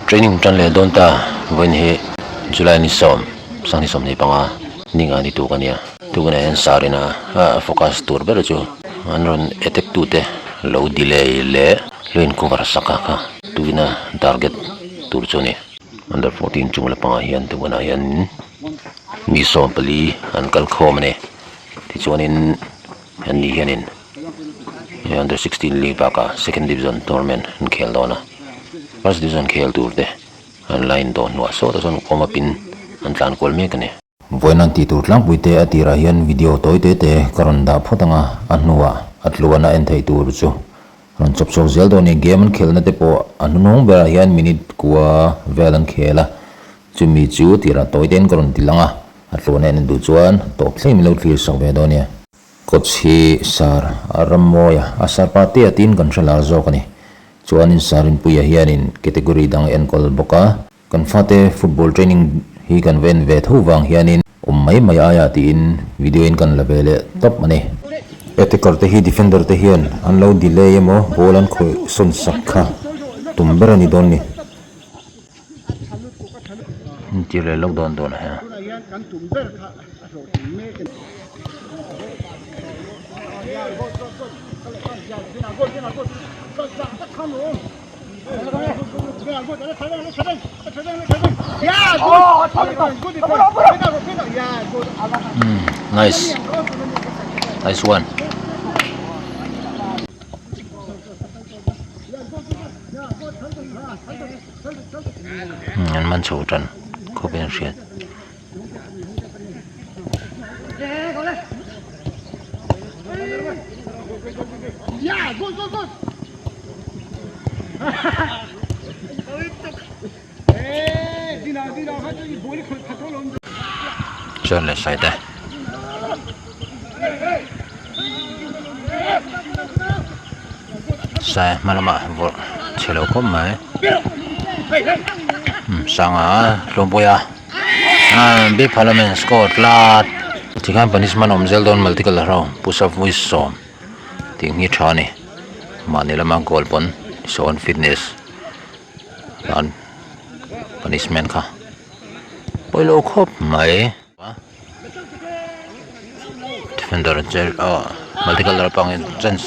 Training tan leh dawn ta vawiin hi July ni sawm sanghnih 25 ninga ni tuk a nia tukinah hian sarina a focus tur ber chu an rawn attack tute lo delay leh lo in cover sak a kha tuina target tur chu a ni. Under 14 chung lampangah hian tukinah hian mi 14 an kal khawm a ni tichuanin an ni hianin under 16 league bakah second division tournament an khel dawn a first division khel tur te an la indawh hnuah sawtah chuan warm up in an tlan kual mek a ni. Vawiin an tih tur tlangpui te a tirah hian video tawi te te ka rawn dah phawt ang a, a hnuah a tluan a en theih tur chu rawn chawp chhuak zel dawn a ni. Game an khelna te pawh a hnuhnung berah hian minute kua vel an khel a, chumi chu tirah tawi tein ka rawn ti lang a, a tluan a en duh chuan tawp thleng min lo thlir sak ve dawn a nia. Coach hi Sir a Rammawia a Sir Patea tiin kan hre lar zawk a ni. Chuanin Sir Rinpuia hianin category dang a enkawl bawk a. Kan fate football training hi kan va en ve tho vang hianin awm mai mai aia tiin video in kan la ve leh tawp a ni. Attacker te hi defender te hian an lo delay emaw ball an khawih sawn sak kha tum ber a ni dawn ni. Tir leh lawk dawn dawn a heng. Nice nice one. An man chho tan khawp in a hriat. Chuan leh side a. Sai hma lamah vawrh chhe lo khawp mai sanga tlawmpuia big parliament score tlat tikhan punishment awm zel dawn multi colour ho push up vawi sawm tih hi tha a ni mahni lama goal pawn sawn fitness an punishment kha pawilo khawp mai. Defender che ah multi colour pangin chance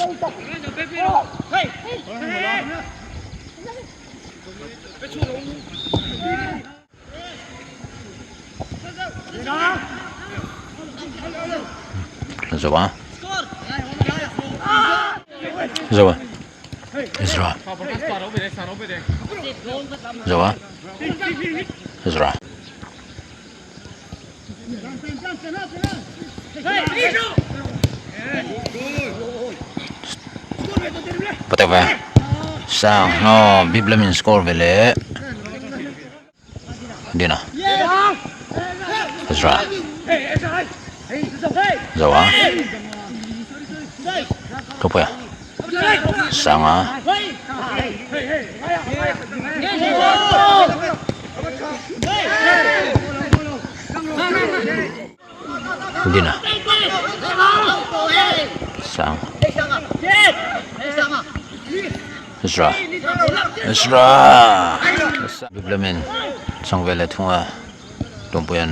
zo a zo a Ezra zo a Ezra. Patek ve sang no bib lamin score ve leh dina Ezra Zoa Thupuia Sanga Dina Sang Ezra Ezra Biblamin chang vel leh thung a Tumpuia'n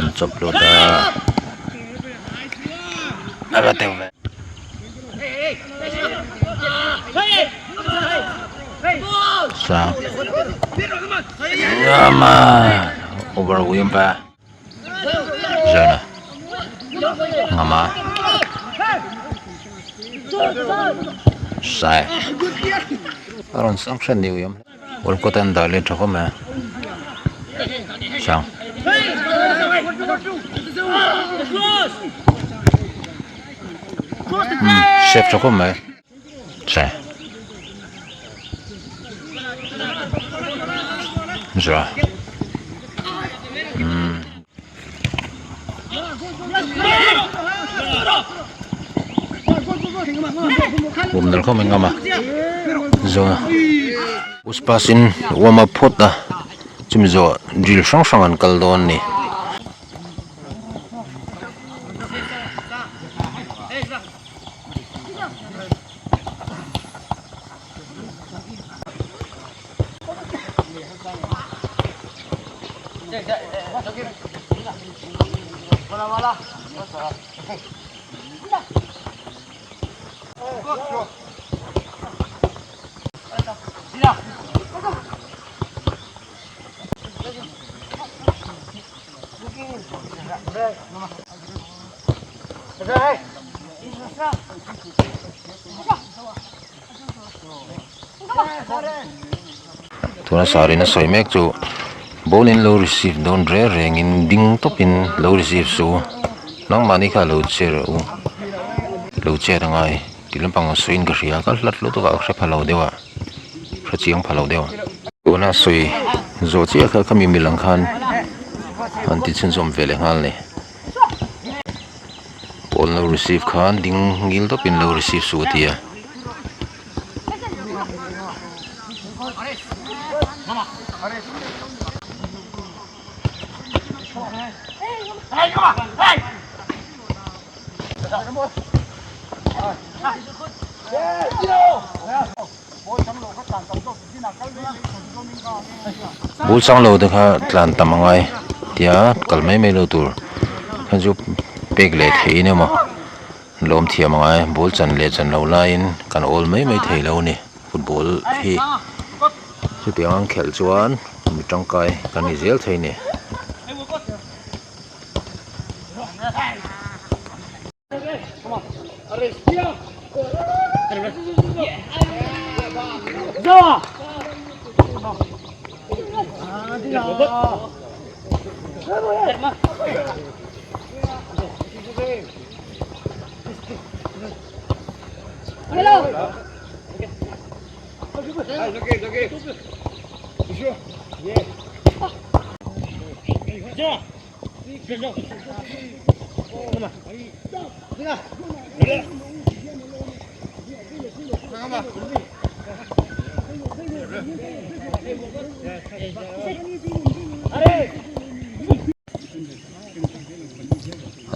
an chawp lut a a va teuh ve. Sang Rama over William pa Zona Ngama Sai a rawn sang hran ni William World Cup an dah let tha khawp mai a Sang Save tha khawp mai. Che. Zra. Umm. Bum dal khawp mai ngam a. Zawn a. Uspas in warm up phawt a. Chumi zawh drill hrang hrang an kal dawn a ni. Tuna sarin a sawi mek chu ball in lo receive dawn reng rengin ding tawpin lo receive suh u nangmahni kha lo chair u lo chair a ngai tih lampang a sawiin ka hria ka hlat lutuk a ka hre pha lo deuh a hre chiang pha lo deuh a. Tuna sawi zawh chiah kha khami mil ang khan an ti chhunzawm ve leh nghal a ni. Ball lo receive khan ding ngil tawpin lo receive suh a ti a. Bul chang lo te kha tlan tam a ngai tia kal mai mai lo tur khan chu pek leh theihin emaw lawm thiam a ngai ball chan leh chan loh laiin kan awl mai mai thei lo a ni football hi chutiang ang khelh chuan mi tangkai kan ni zel thei a ni.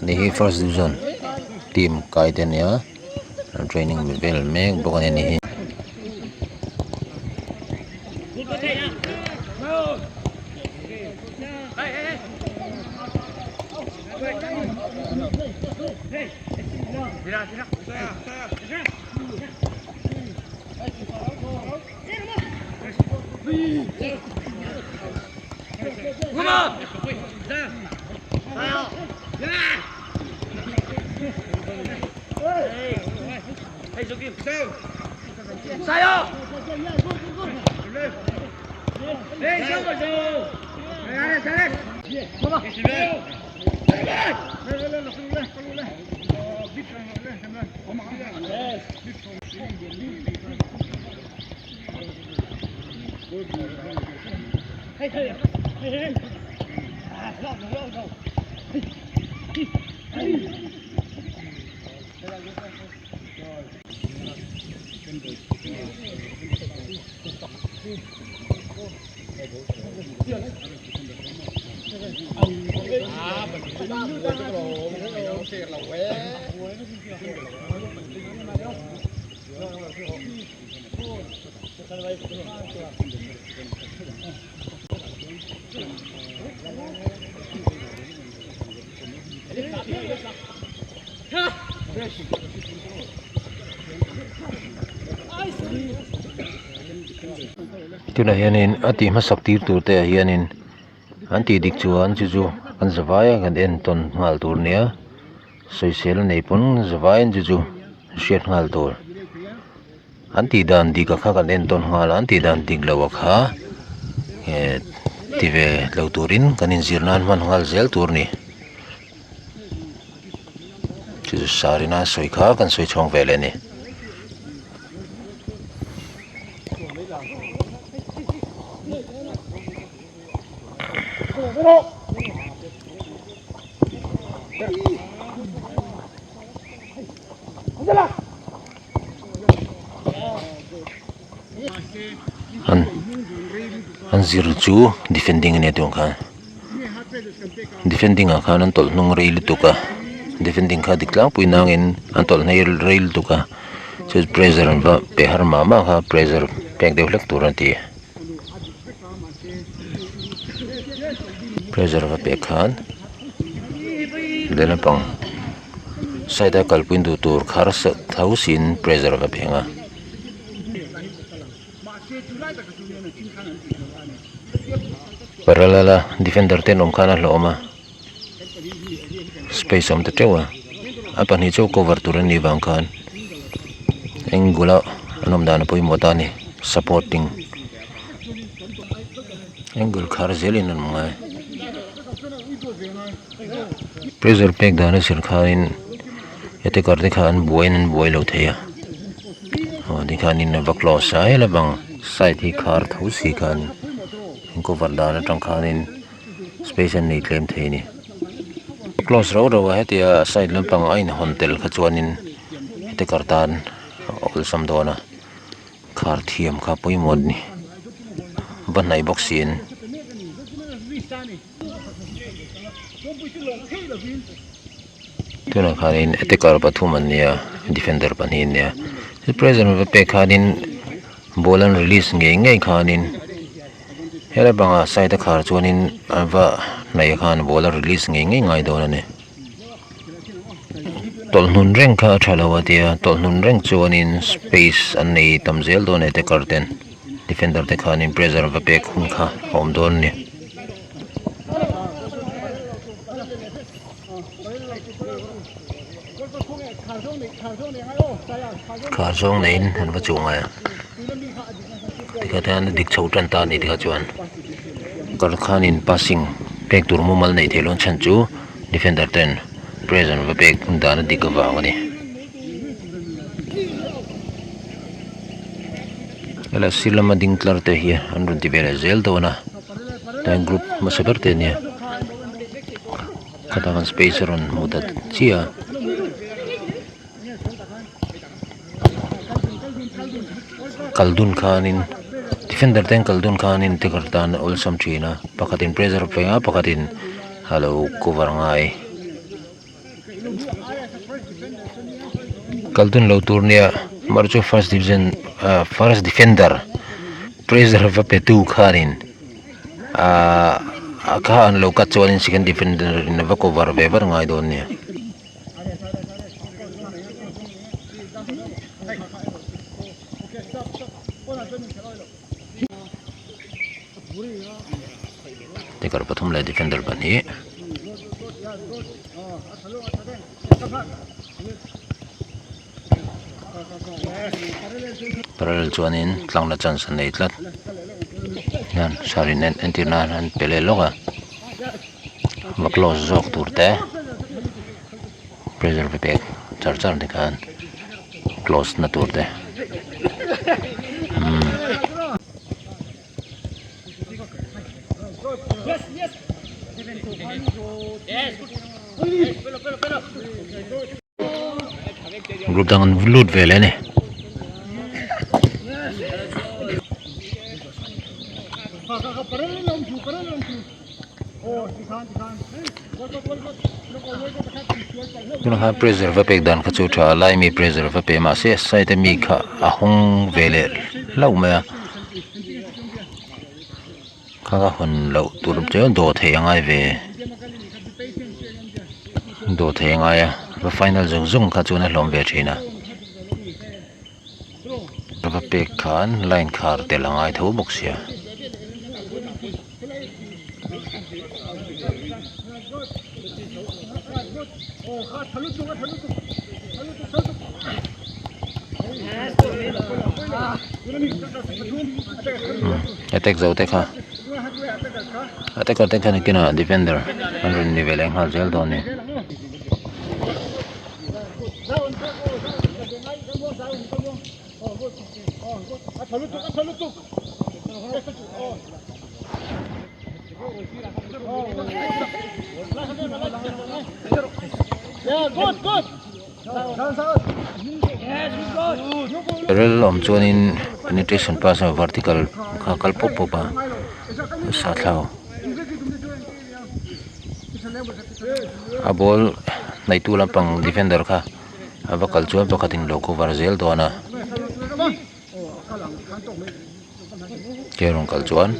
Ani hi first division team kai te ania an training vel mek bawk a ni hi. Tunah hianin a tih hmasak tir tur te ah hianin an tih dik chuan chu chu an zavai a kan en tawn nghal tur a nia sawisel a nei pawn zavaiin chu chu hriat nghal tur an tih dan dik a kha kan en tawn nghal a an tih dan dik loh a kha eh ti ve lo turin kan inzir nan hman nghal zel tur a ni. Chu chu sarina sawi kha kan sawi chhuak ve leh a ni. An an zir chu defending a nia tûn khan. Defending ah khan an tawlh hnung rei lutuk a defending kha dik tlangpui nangin an tawlh hnei rei lutuk a chu pressure an va pe har mah mah kha pressure pek deuh hlek tur an ti. Pressure va pek khan lehlam pang side a kalpui duh tur khar tho siin pressure va pe ang a. Parallel a defender te an awm khan a hlauhawm a space a awm ta teuh a a pahnih chu cover tur an nih vang khan angle a an awm dan a pawimawh ta a ni supporting angle khar zelin an awm ngai pressure pek dan a zir khanin attacker te kha an buaiin an buai lo thei a aw tikhanin a va close a helai bang side hi khar tho si khan an cover dan atang khanin space an nei tlem thei a ni close rau rau a hetia side lampang a inhawn tel kha chuanin attacker tan a awlsam dawn a. Khar thiam kha pawimawh a ni va hnaih bawk siin. Tunah khanin attacker pathum an nia defender pahnih an nia present va pek khanin ball an release ngei ngei khanin helai bangah side a khar chuanin an va hnaih khan ball a release ngei ngei ngai dawn a ni. Tawlh hnun reng kha a tha lo a tia tawlh hnun reng chuanin space an nei tam zel dawn e attacker ten defender te khanin pressure va pek hun kha a awm dawn a ni. Khar zawng neiin an va chuh ngai a tikha hian a dik chho tan ta a ni tikha chuan kar khanin passing pek tur mumal neih theih loh chhan chu defender ten pressure va pek dan a dik avang a ni. Helai sir lama ding tlar te hi an rawn ti ve leh zel dawn a tlai group hmasa ber te a nia khatah khan space a rawn hmu ta chiah a. Kal dun khanin defender te an kal dun khanin attacker tan a awlsam thin a pakhatin pressure a pe a pakhatin a lo cover ngai kal dun lo tur nia mar chu first division ah first defender pressure va pe tu khanin ahh a kha an lo cut chuanin second defender in a va cover ve vat ngai dawn nia. Attacker pathum leh defender pahnih parallel chuanin tlangna chance an nei tlat hian sir in entir nan an pe leh lawk a. Va close zawk tur te pressure va pek char char te khan close na tur te umm. Group dang an lut ve leh a ni. Tunah khan pressure va pek dan kha chu tha a lai mi pressure va pe mahse a side a mi kha a hawng ve leh hlauh mai a kha kha hawn loh tur chu dawh theih a ngai ve dawh theih a ngai a va final zawng zawng kha chuan a hlawm ve thin a va pek khan line khar tel a ngai tho bawk sia. Attack zo te kha attacker te khan kinah defender an rawn ni ve leh nghal zel dawn a ni. Rel awm chuanin penetration pass a vertical kha a kal pawp pawp a sa thlau a ball hnaitu lampang defender kha a va kal chuan pakhatin lo cover zel dawn a. Ke rawn kal chuan.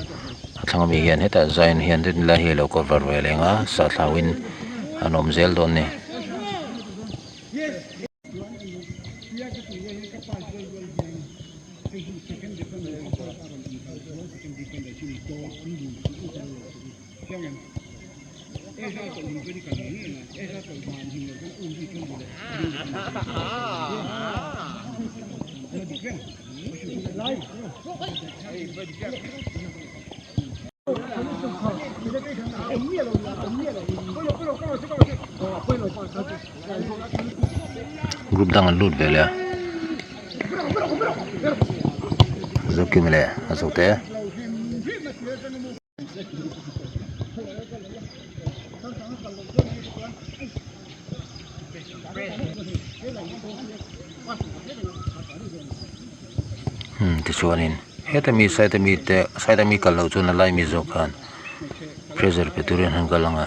A thlang ami hian hetah Zion hian helai hi a lo cover ve leng a sahthlau in an awm zel dawn a ni. Group dang an lut ve leh a Zokimi leh a zote. Umm tichuanin heta mi side ami te side ami kal loh chuan a lai mi zawk khan pressure pe turin an kal ang a.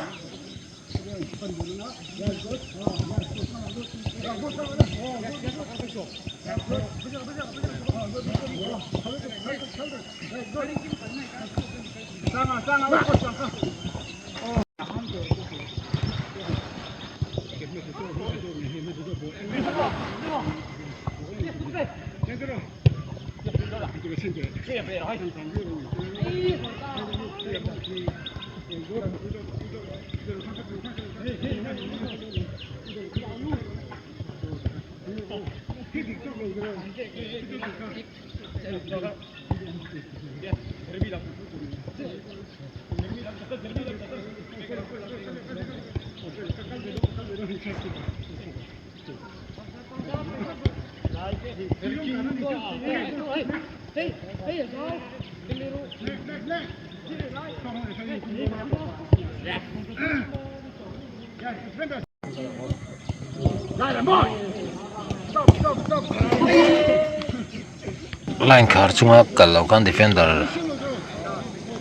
Line khar chunga kal loh khan defender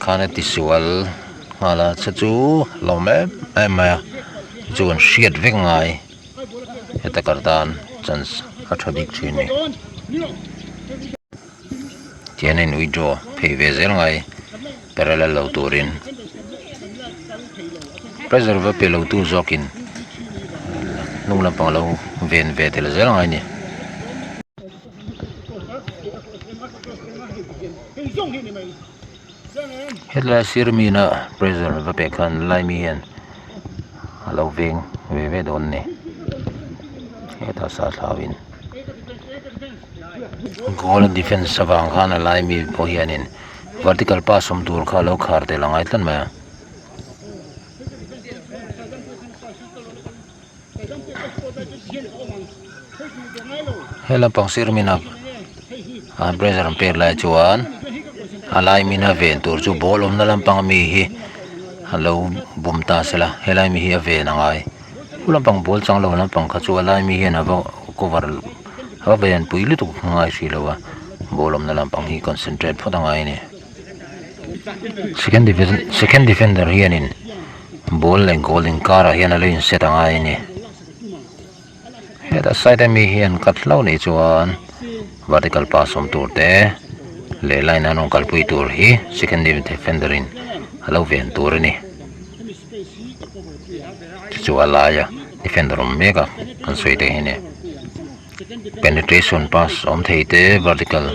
khan a tisual nghal a che chu hlawm em em mai a chu kan hriat vek ngai heta kar tan chance a tha bik thin a ni tihian a in withdraw phei ve zel ngai parallel lo turin pressure va pe lo tu zawkin hnung lampang lo ven ve tel zel ngai a ni. Hetlai sir mina pressure va pek khan lai mi hian a lo veng ve ve dawn a ni hetah sa thlauhin goal a defence avang khan a lai mi pawh hianin vertical pass awm tur kha a lo khar tel a ngai tlat mai a. He lampang sir mina a pressure an pek lai chuan a lai mina ven tur chu ball awmna lampang ami hi a lo bum ta sela helai mi hi a ven a ngai khu lampang ball chang lo lampang kha chu a lai mi hian a va cover a va ven pui lutuk ngai hrih lo a ball awmna lampang hi concentrate phawt a ngai a ni second second defender hianin. Ball leh goal inkarah hian a lo inset a ngai a ni. Hetah side ami hian cut hlauh nih chuan vertical pass awm tur te leh line an rawn kalpui tur hi second defender in a lo ven tur a ni. Chu chu a laia defender awm mek a kan sawi te hi a ni. Penetration pass awm thei te vertical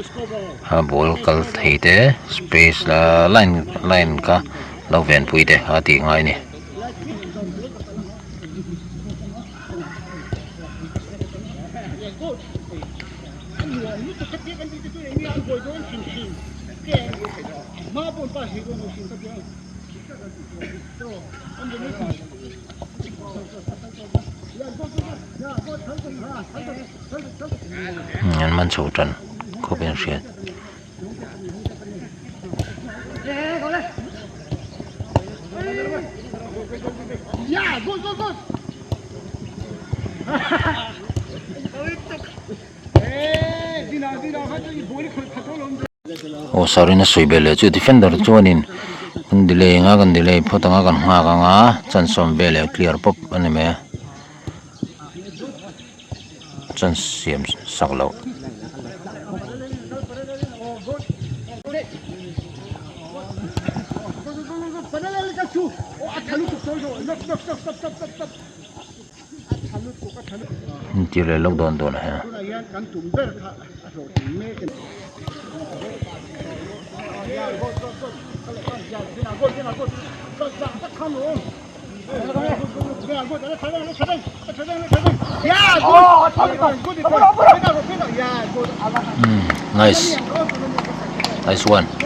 a ball kal thei te space la line line kha lo ven pui te a tih ngai a ni. An man chho tan khawp in a hriat. Aw sarin a sawi belh leh chu defender chuanin kan delay anga kan delay phawt anga kan nghak anga chance awm veleh clear pawp a ni mai a chance siam sak loh. Tir leh lawk dawn dawn a heng. Nice. Nice one.